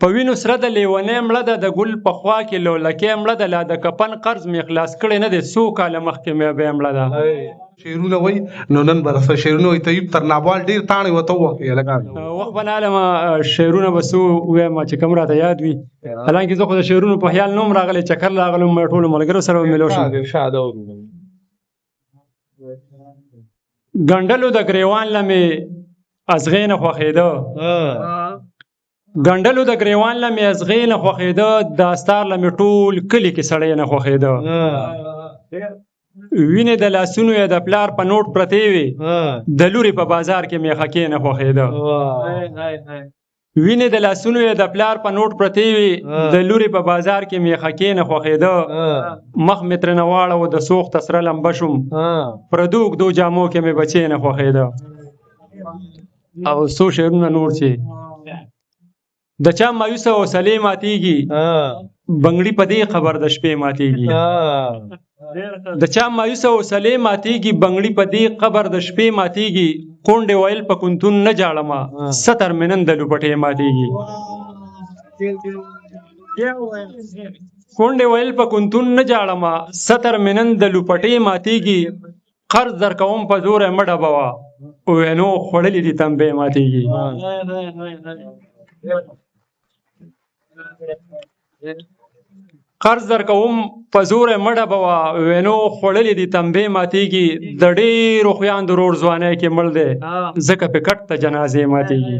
په وینو سره د لیونۍ مړه ده، د ګل په خوا کې لولکۍ مړه ده، لا د کفن قرض مې خلاص کړی نه دی، څو کاله مخکې مې ابۍ مړه ده. شعرونه وای نو نن به راسره شعرونه وای. طیب تر نابوال ډیر تاڼې ورته ووهې هلکان. وخت به نه علم، شعرونه به څو ووایم چې کوم راته یاد وي، حالانکه زه خو د شعرونو په خیال نه وم راغلی، چکر راغلم، ټولو ملګرو سره به میلو شم. ارشاد اورو. ګنډلو د ګریوان له مې ازغې نه خوښېده، ګنډلو د ګریوان له مې ازغې نه خوښېده، داستار له مې ټول کلي کې سړی نه خوښېده، وینې د لاسونو یې د پلار په نوټ پرتې وې، د لورې په بازار کې مې خکې نه خوښېده، وینې د لاسونو یې د پلار په نوټ پرتې وې، د لورې په بازار کې مې خکې نه خوښېده، مخ مې ترېنه واړوه د سوخته سره لمبه شوم، پردو اوږدو جامو کې مې بچې نه خوښېده. او څو شعرونه نور چې د چا مایوسه حوصلې ماتېږي، بنګړي په دې خبر د شپې ماتېږي، د چا مایوسه حوصلې ماتېږي، بنګړي په دې قبر د شپې ماتېږي، کونډې ویل په کنتون نه جاړمه، ستر مې نن د لوپټې ماتېږي، کونډې ویل په کنتون نه جاړمه، ستر مې نن د لوپټې ماتېږي، قرض درکوم په زور یې مه ډبوه، وینو خوړلې دي تنبې ماتېږي. قرض درکوم په زور یې مه ډبوه، وینو خوړلې دي تنبې ماتېږي، د ډېرو خویندو ورور ځوانۍ کې مړ دی، ځکه پې کټ ته جنازې ماتېږي،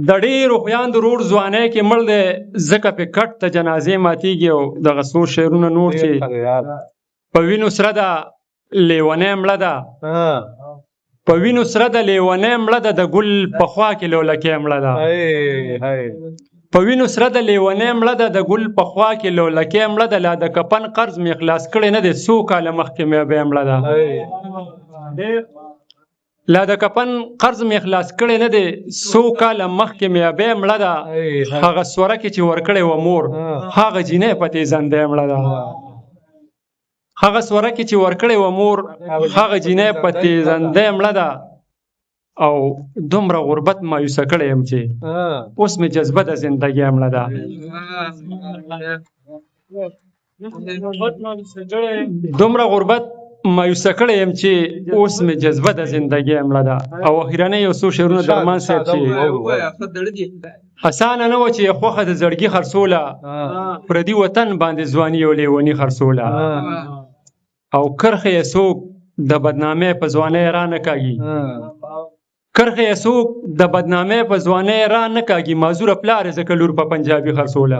د ډېرو خویندو ورور ځوانۍ کې مړ دی، ځکه پې کټ ته جنازې ماتېږي. او دغه څو شعرونه نور چې په وینو سره ده لیونۍ مړه ده، په وینو سره ده لیونۍ مړه ده، د ګل په خوا کې لولکۍ مړه ده، په وینو سره د لیونۍ مړه ده، د ګل په خوا کې لولکۍ مړه ده، لا د کفن قرض مې خلاص کړی نه دی، څو کاله مخکې مې ابۍ مړه ده، لا د کفن قرض مې خلاص کړی نه دی، څو کاله مخکې مې ابۍ مړه ده، هغه سوره کې چې ورکړې وه مور، هغه جینۍ په تېزندۍ مړه ده، هغه سوره کې چې ورکړې وه مور، هغه جینۍ په تېزندۍ مړه ده. او دومره غربت مایوسه کړی یم چې اوس مې جذبه د زندګۍ مړه ده، دومره غربت مایوسه کړی یم چې اوس مې جذبه د زندګۍ مړه ده. او اخیرنی یو څو شعرونه درمان صاحب چې اسانه نه وه چې خوښه د زړګي خرڅوله، پردي وطن باندې ځواني او لیوني خرڅوله، او کرښې یې څوک د بدنامۍ په ځوانۍ را نه کاږي، کرښې یې څوک د بدنامۍ په ځوانۍ را نه کاږي، معذوره پلار یې ځکه لور په پنجابي خرڅوله،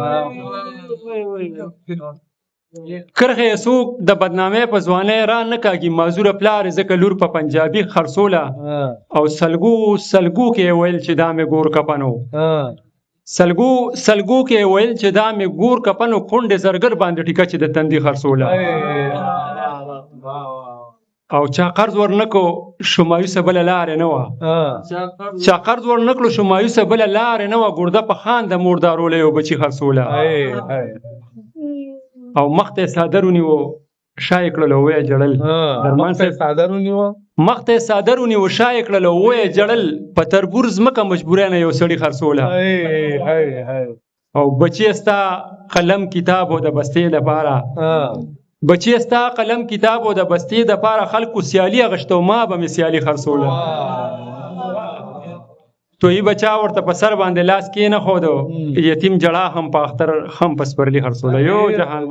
کرښې یې څوک د بدنامۍ په ځوانۍ را نه کاږي، معذوره پلار یې ځکه لور په پنجابي خرڅوله. او سلګو سلګو کې یې ویل چې دا مې ګور کفن و، سلګو سلګو کې یې ویل چې دا مې ګور کفن و، کونډې زرګر باندې ټیکه چې د تندي خرڅوله. او چا قرض ورنکو شو مایوسه بله لارې نه وه، چا قرض ورنکړو شو مایوسه بله لارې نه وه، ګرده په خان د مور دارولی یو بچي خرڅوله. او مخ ته یې څادر ونیو، شا یې کړل او ویې ژړل، درمان صاحب څادر ونیو، مخ ته یې څادر ونیو، شا یې کړل او ویې ژړل، په تربور ځمکه مجبورۍ نه یو سړي خرڅوله. او بچی ستا قلم کتاب او د بستې لپاره، بچی ستا قلم کتاب او د بستې دپاره خلکو سیالي اغوسته، ما به مې سیالي خرڅوله. تویي بچا ورته په سر باندې لاس کېنښود، یتیم جړا هم په اختر هم په سپرلي خرڅوله. یو جهان.